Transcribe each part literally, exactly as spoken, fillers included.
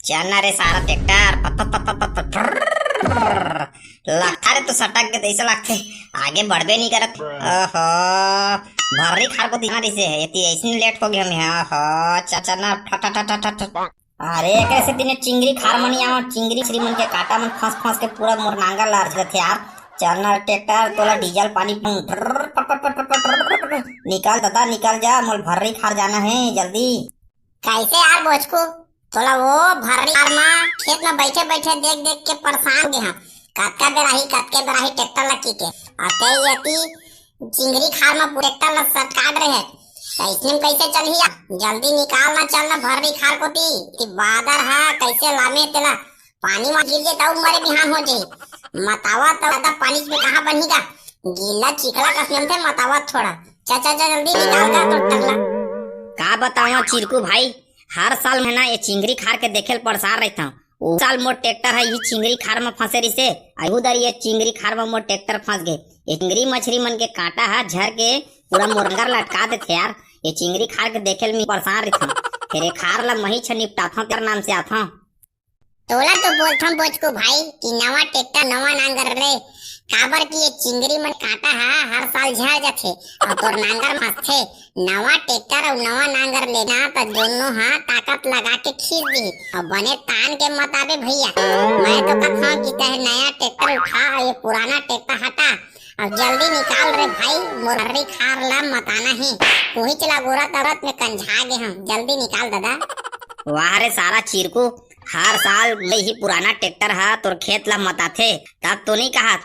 चल ना रे सारा ट्रैक्टर, पत, पत, पत, पत, पत, ट्रर्र। लगता रे तो सटक के तैसे लगथे, आगे बढ़बे नहीं करत। ओहो, भर्री खार को दिखा दिसे, एती ऐसे लेट हो गए हम यहाँ। ओहो, चल, चल ना, ठट, ठट, ठट, ठट, ठट। अरे, एकरे से तिने चिंगरी खार मन ही आवत, चिंगरी मछरी मन के कांटा मन फंस, फंस के पूरा मोर नांगर ला अर्झ देथे यार। चल ना ट्रैक्टर, तोला डीजल पानी पहुंच। ट्रर्र, पट, पट, पट, पट, पट, ट्रर्र, पट, पट। निकल दादा, निकल जा, मोल भर्री खार जाना है, जल्दी। कैसे यार बोचकू, तोला वो भर्री खार म खेत म बैठे बैठे देख देख के परेशान हो गे हंव। कतका बेर आही, कतके बेर आही ट्रैक्टर ल कहिके। अते यति चिंगरी खार म ट्रैक्टर ल सटकात रहे। त अइसने म कैसे चलही यार? जल्दी निकाल ना, चल ना भर्री खार कोती। कि बादर ह कैसे लामे तेला, पानी म गिर जे त अउ मरे बिहान हो जाही। मतावा त ज्यादा पानी में कहाँ बनही का? गीला चिखला कस जमथे मतावा थोड़ा। चा, चा, चा, जल्दी निकाल का तो टकला। का बतावं चिरकू भाई, हर साल में ना ये चिंगरी खार के देखे ल परेशान रहिथंव। ओ साल मोर ट्रैक्टर ह इही चिंगरी खार म फंसे रिसे, अहू दरी ये चिंगरी खार म मोर ट्रैक्टर फंस गे। ये चिंगरी मछरी मन के कांटा ह झर के पूरा मोर नांगर लटका देथे यार। ये चिंगरी खार के देखे ल मैं परेशान रहिथंव। फेर ये खार ल मही छ निपटाथंव, तेर नाम से आथंव। तोला तो बोलथंव बोचकू भाई कि नवा ट्रैक्टर नवा नांगर रे, काबर कि ये चिंगरी मन कांटा ह हर साल झर जथे अउ तोर नांगर फंसथे। नवा ट्रैक्टर अउ नवा नांगर लेना त दोनों ह ताकत लगा के खींच दिही अउ बने तान के मताबे भैया। मैं तो कथंव कि तैं नया ट्रैक्टर उठा अउ ये पुराना ट्रैक्टर हटा अउ जल्दी निकाल रे भाई, मोर भर्री खार ला मताना हे। तुही चला गोरत औरत में कंझा गे हंव, जल्दी निकाल दादा। वाह रे सारा चिरकू, हर साल ले ही पुराना ट्रैक्टर ह तोर खेत ला मताथे, तब तो नहीं कहत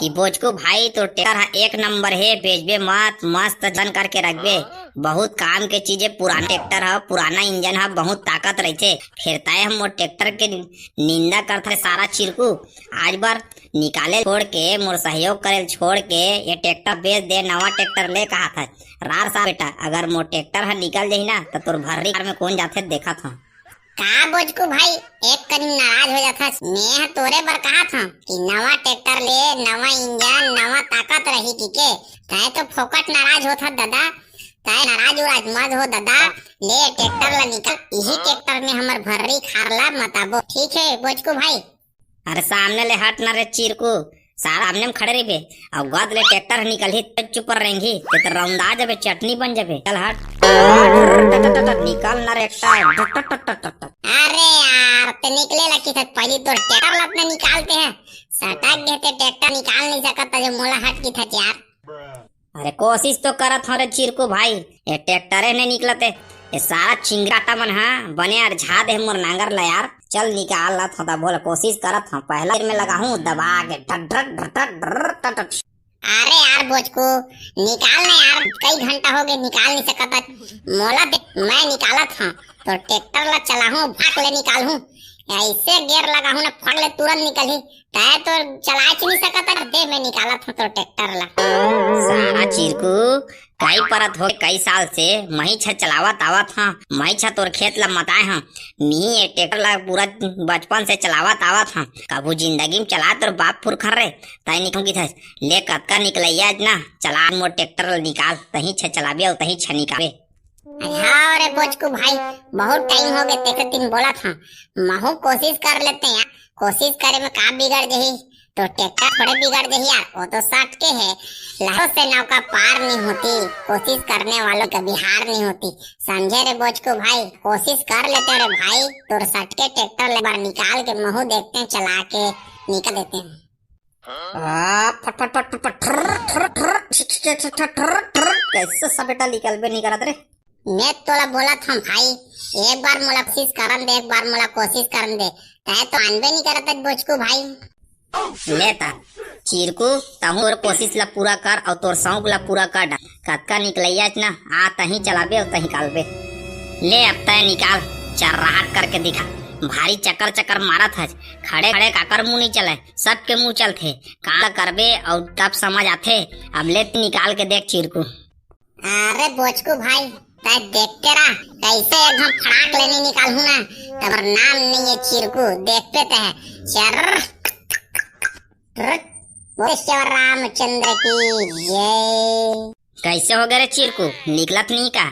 कि बोचकू भाई तोर ट्रैक्टर ह एक नंबर हे, बेचबे मत, मस्त जन करके रखबे। बहुत काम के चीज हे पुराना ट्रैक्टर ह, पुराना इंजन ह, बहुत ताकत रहिथे। फेर तय हम मोर ट्रैक्टर के निंदा करथे सारा चिरकू। आज बर निकाले छोड़ के, मोर सहयोग करे छोड़ के ये ट्रैक्टर बेच दे, नवा ट्रैक्टर ले कहत हस। रार साहब बेटा, अगर मोर ट्रैक्टर ह निकल जाही ना त तोर भर्री खार में कोन जाथे देखत हंव। का बोचकू भाई, एक कनी नाराज हो जाथस। मैं ह तोरे बर कहत हंव कि नवा ट्रैक्टर ले, नवा इंजन, नवा ताकत रही कहिके। तैं तो फोकट नाराज होथस दादा, तैं नाराज उराज मत हो दादा। ले ट्रैक्टर ला निकाल, इही ट्रैक्टर में हमर भर्री खार ला मताबो, ठीक हे बोचकू भाई? अरे सामने ले हट ना रे चिरकू, सारा सामने में खड़े रहिबे, अउ गद ले ट्रैक्टर ह निकलही त चुप रेंगही, ते तो रौंदा जबे, चटनी बन जबे। चल हट, निकल ना रे ट्रैक्टर। अरे यार, ते निकले ला किथे, पहली तोर ट्रैक्टर ला अपने निकालते हैं। सटक गे ते ट्रैक्टर निकाल नहीं सकत, जो मोला हट किथे यार। अरे कोशिश तो करत हंव रे चिरकू भाई, ये ट्रैक्टरे नहीं निकलते। ये सारा चिंगराटा मन ह बने अरझा दे मोर नांगर ला यार। चल निकाल ला थोड़ा, बोल कोशिश करत हंव, पहला गियर में लगाहूं दबा के, ढट ढट ढट ढट ढट ढट। अरे यार बोचकू, निकाल ना यार, कई घंटा हो गए निकाल नहीं सकत। मोला दे, मैं निकालत हंव, तो ट्रैक्टर ला चलाहूं, भाग ले निकालहूं। ऐसे गियर लगाहूं ना, फट ले तुरंत निकलही। तैं तो चलाच नहीं सकत हस, दे मैं निकालत हंव तोर ट्रैक्टर ला। सारा चिरकू, कई परत हो कई साल से मही छ चलावत आवत हंव, मही छ तोर खेत ला मताए हंव। मी ये ट्रैक्टर ला पूरा बचपन से चलावत आवत हंव, कभू जिंदगी में चला तोर बाप पुरखर रे, तैं निकल किथस। ले कतका निकलैया आज ना, चला मोर ट्रैक्टर ला निकाल, तही छ चलाबे अउ तही छ निकालबे। हाँ रे बोचकू भाई, बहुत टाइम हो गए तेकर दिन बोलत हंव, महू कोशिश कर लेते यार। कोशिश करे में का बिगड़ जही, तो ट्रैक्टर थोड़े बिगड़ जही यार, वो तो सटके हे। लहरों से नौका पार नहीं होती, कोशिश करने वालों की कभी हार नहीं होती। समझे रे बोचकू भाई, कोशिश कर लेते रे भाई, तोर सटके ट्रैक्टर ले बार निकाल के महू देखते हैं, चला के निकाल देते हैं। आ, फट, फट, फट, फट, फट, ठर्र, ठर्र, ठर्र, ठर्र, ठर्र, ठर्र, ठर्र, ठर्र। कैसे सब बेटा निकलबे नहीं करत रे? मैं तोला बोलत हंव भाई, एक बार मोला कोशिश करन दे, एक बार मोला कोशिश करन दे। तैं तो आनबे नहीं करत है बोचकू भाई। ले ता, चिरकू, तहूं तोर कोशिश ला पूरा कर अउ तोर शौक ला पूरा कर डाल। कतका निकलैया च ना, आ तहीं चलाबे अउ तहीं निकालबे। ले अब तैं निकाल, चर्राहट करके दिखा। भारी चक्कर चक्कर मारत हस, खड़े खड़े काकर मुंह नहीं चले, सबके मुंह चलथे। का करबे अउ तब समझ आथे। अब ले निकाल के देख चिरकू। अरे बोचकू भाई, तै देखते रह, कैसे एक हम फड़ाक लेने निकालहूं ना, तबर नाम नहीं है चिरकू, देखते तै है। चर, बोल शिव रामचंद्र की जय। कैसे हो गए रे चिरकू, निकलत नहीं का?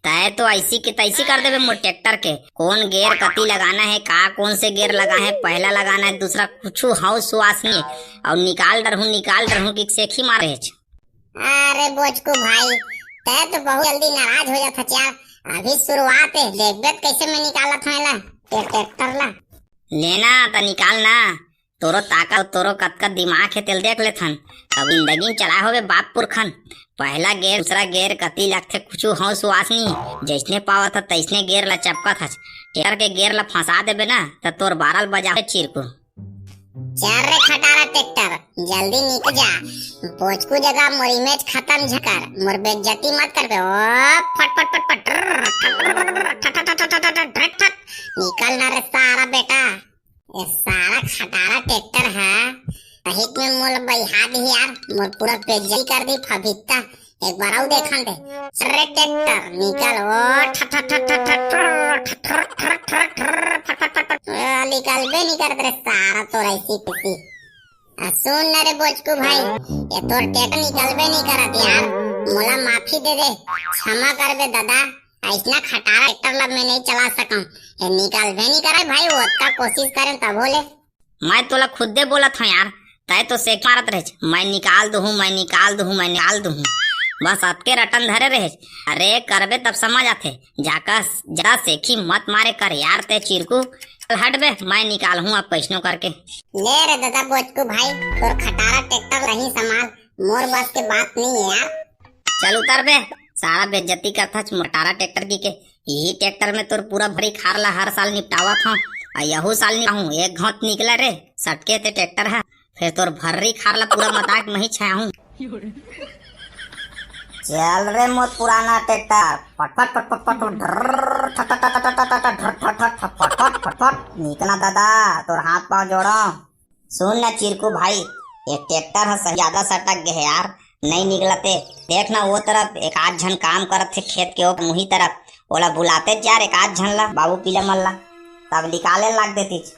तय तो ऐसी की तैसी कर देबे मोर ट्रैक्टर के। कौन गेयर कती लगाना है, का कौन से गेयर लगाना है, पहला लगाना है, दूसरा, कुछू हौस सुवास नहीं है। और निकाल डरहूं, निकाल डरहूं कि सेखी मारे हेच। अरे बोचकू भाई, तय तो बहुत जल्दी नाराज हो जात हच यार। अभी शुरुआत है, देखबे त कैसे मैं निकालत हूँ एला, ट्रैक्टर ला। लेना त निकाल ना, तोरो ताकत, तोरो कतका दिमाग हे, तेल देख लेथन। अब जिंदगी में चला होबे बाप पुरखन। पहला गेयर, दूसरा गेयर कती लगथे, कुछू हौस सुवास नहीं। जैसने पावत ह, तैसने गेयर ला चपकत हच। ट्रैक्टर के गेयर ला फंसा देबे ना, त तोर बारल बजा चिरकू। चल रे खटारा ट्रैक्टर, जल्दी निकल जा। बोचकू जगह मोर इमेज खत्म झकर, मोर बेइज्जती मत करबे। ओ फट फट फट फट, ट्रर, ट्रर, ट्रर, ट्रर, ट्रर, ट्रर, ट्रर, निकल ना रे सारा बेटा। ये सारा खटारा ट्रैक्टर है, सहित में मोला बइहा दिही यार, मोर पूरा बेइज्जती कर दी फभित्ता। एक बार अउ देखन दे। अरे ट्रैक्टर निकल, ओ ठा ठा ठा ठा ठा ठा ठा ठा ठा ठा ठा, फट फट फट फट। ए, निकलबे नहीं करत रे सारा तोर ऐसी किसी। आ सुन न रे बोचकू भाई, ये तोर ट्रैक्टर निकलबे नहीं करत यार, मोला माफी दे दे, क्षमा करबे दादा। ऐसना खटारा ट्रैक्टर ला मैं नहीं चला सकूं, ये निकलबे नहीं करे भाई, ओतका कोशिश करें तब हो ले। मैं तोला खुदे बोलत हूँ यार, तय तो सेखी मारत रहेच, मैं निकाल दूहूँ, मैं निकाल दूहूँ, मैं निकाल दूहूँ। बस अतके रटन धरे रहेच। अरे करबे तब समझ आथे। जाका जरा सेखी मत मारे कर यार ते चिरकू। चल हट बे, मैं निकाल हूँ अब कैसनो करके। ले रे दादा बोचकू भाई, तोर खटारा ट्रैक्टर रही संभाल, मोर बस के बात नहीं है यार। चल उतर बे, सारा बेइज्जती करथच मोर खटारा ट्रैक्टर की के। यही ट्रैक्टर में तोर पूरा भर्री खार ला हर साल निपटावत हूँ, आ यहू साल निपटाहूँ। एक घौंत निकला रे, सटके ते ट्रैक्टर है, फिर तोर भर्री खार ला पूरा मताक मही छाहूँ। चल रे मोर पुराना ट्रैक्टर, फटफट फटफट फटफट, ढर्र, ठट ठट ठट ठट ठट, ढर्र, ठट ठट ठट, फटफट फटफट, निकला दादा, तोर हाथ पाँव जोड़ो। सुन न चिरकू भाई, ये ट्रैक्टर ह सही ज्यादा सटक गे हे यार, नहीं निकलते। देख न वो तरफ एक आध झन काम करत हे खेत के ओ मुही तरफ, ओला बुलाते यार एक आध झन ला, बाबू पीला मन ला, तब निकाले लाग देतीच।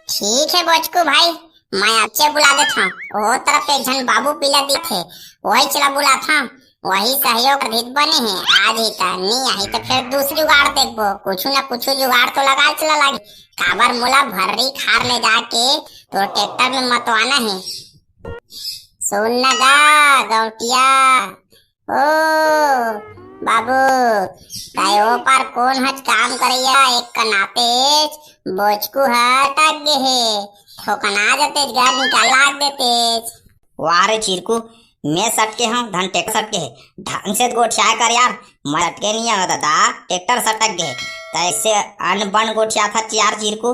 ठीक है बोचकू भाई, मैं अच्छे बुला देत हूँ। ओ तरफ एक झन बाबू पीला दिखे, वही चला बुलात हूँ। वही सहयोग अधिक बने हे, आज ही त नी आही त फिर दूसरी जुगाड़ देखबो, कुछु न कुछु जुगाड़ तो लगा चला लागी। काबर मोला भर्री खार ले जाके तोर ट्रैक्टर में मतवाना हे। सुन न गा गौटिया, ओ बाबू, तय ओ पार कोन हच काम करैया, एक कनातेच बोचकू ह टक गे हे, ठोकना जतेच घर निकाल लाग देतेच। वाह रे चिरकू, मैं सटके हूँ, धन ट्रैक्टर सटके हे। ढंग से गोठिया कर यार, मैं सटके नहीं हूँ दादा, ट्रैक्टर सटक गे। तैसे अन बन गोठिया था यार चिरकू।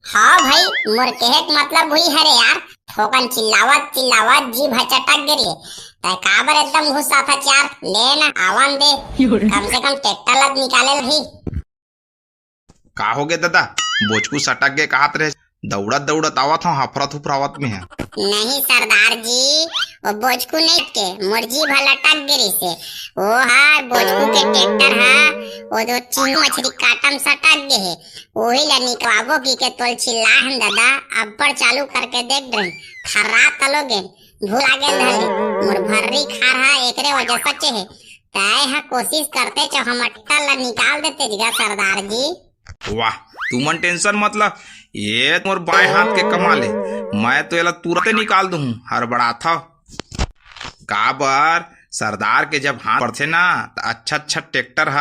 हाँ भाई, मोर कहे के मतलब हुई हरे यार, थोकन चिल्लावत चिल्लावत जीभ ह चटक गे रे। तै काबर एकदम गुस्सा था यार, ले ना आवन दे, कम से कम ट्रैक्टर ला निकाले रही। का होगे ददा? बोचकू सटक गे कहत रहे, दउड़त दउड़त आवत हंव, हफरत हुफरावत में हे। नहीं सरदार जी, वो बोचकू नहीं के, मोर जीभ ह लटक गे रिसे। वो हा बोचकू के ट्रैक्टर हा, वो जो चीनू मछरी काटम सटक गे हे, वही ला निकवाबो की के तोल चिल्ला हन ददा, अब्बड़ चालू करके देख डरन, थर्रा तलो गेन, भुला गेल धले, मोर भर्री खार हा एकरे वजह सचे हे। तय हा कोशिश करते चो हम अट्टा ला निकाल देते जिगा सरदार जी। वाह, तुमन tension मत ला, ये मोर बाएं हाथ के कमाल हे, मैं तो एला तुरंते निकाल दूहूं, हड़बड़ाथव। काबर, सरदार के जब हाथ पड़थे ना, त अच्छा अच्छा ट्रैक्टर ह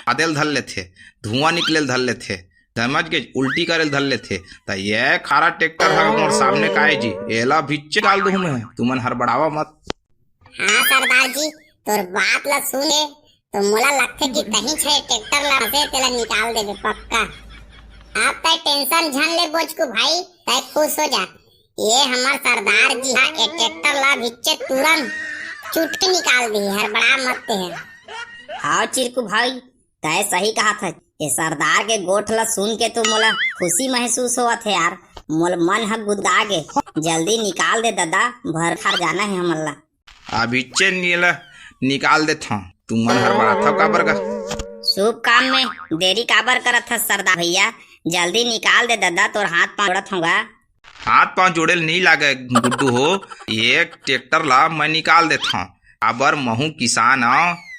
आदेल धर लेथे, धुआं निकलेल धर लेथे, समझ गे, उल्टी करेल धर लेथे। त ये खारा ट्रैक्टर ह मोर सामने काय जी, एला भिच्चे डाल दूहूं मैं, तुमन हड़बड़ावा मत। हाँ सरदार जी, तोर बात ला सुने तो मोला लगथे कि तही छे ट्रैक्टर ला से तेला निकाल देबे पक्का। आप तय tension झन ले बोचकू भाई, तय खुश हो जा। ये हमर सरदार जी हा ए ट्रैक्टर ला भिच्चे तुरंत चुटके निकाल दी, हड़बड़ा मत ते है। हाँ चिरकू भाई, तय सही कहा था। ये सरदार के गोठ ला सुन के तो मोला खुशी महसूस होवत हे यार, मोला मन ह गुदगुदा गे। जल्दी निकाल दे ददा, भर खार जाना हे हमन ला। अभिच्चे नीला निकाल देथव, तुमन हड़बड़ाथव काबर गा? शुभ काम में देरी काबर करत हस सरदार भैया, जल्दी निकाल दे ददा, तोर हाथ पाँव जोड़त हंव गा। हाथ पाँव जोड़े ल नइ लागे गुड्डू हो, एक ट्रैक्टर ला मैं निकाल देथव, काबर महूं किसान हंव,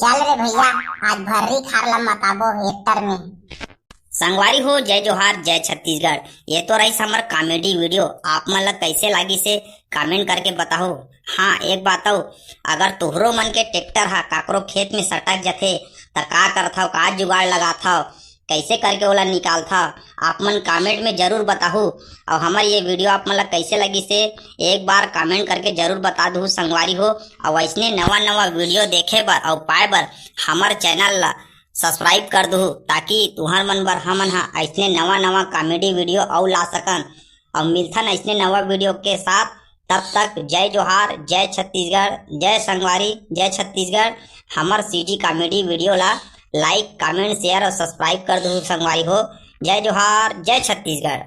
चल रे भैया, आज भर्री खार ला मताबो एक्टर में। संगवारी हो, जय जोहार, जय छत्तीसगढ़। ये तो रहिस हमर comedy video। आप मन ला कैसे लागिस हे, comment करके बताहू। हाँ, एक बात अउ, अगर तुहरो मन के tractor हा काकरो खेत में सटक जथे, त का करथव, का जुगाड़ लगाथव, कैसे करके ओला निकालथव, आप मन comment में जरूर बताहू। अउ हमर ये video आप मन ला कैसे लगिस हे, एक बार comment करके जरूर बता दू संगवारी हो। अउ अइसने नवा नवा video देखे बर अउ पाए बर हमर channel ला subscribe कर दू, ताकि तुहर मन बर हमन हा अइसने नवा नवा comedy video अउ ला सकन। अउ मिलथन अइसने नवा video के साथ। तब तक जय जोहार, जय छत्तीसगढ़, जय संगवारी, जय छत्तीसगढ़। हमर CG comedy video ला like, comment, share अउ subscribe कर दू संगवारी हो। जय जोहार, जय छत्तीसगढ़।